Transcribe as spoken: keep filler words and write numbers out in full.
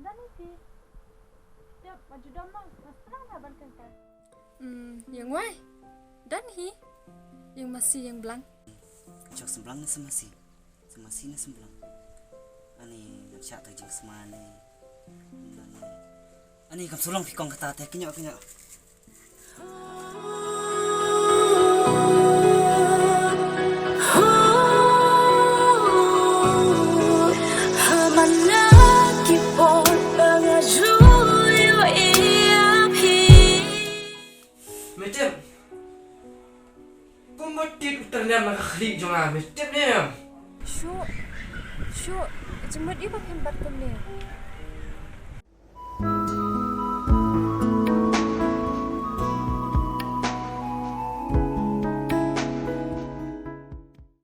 Don hi phi. Tip, ma ju don ma, ma sdang na ban kyntait. Hmm, ïeng wai. Don hi. Ïeng masi ïeng blang. Chok semblang ne semasi. Semasi ne semblang. Ani ngam shah ta jingsma ne. Ani kam sulong phi kong kata te kynyoh kynyoh. Me tip. Kumba tit u tyrnem na ka khlieh jong nga, me tip ne em? Shuh, shuh, jingmut ïa ba phin bat kumne.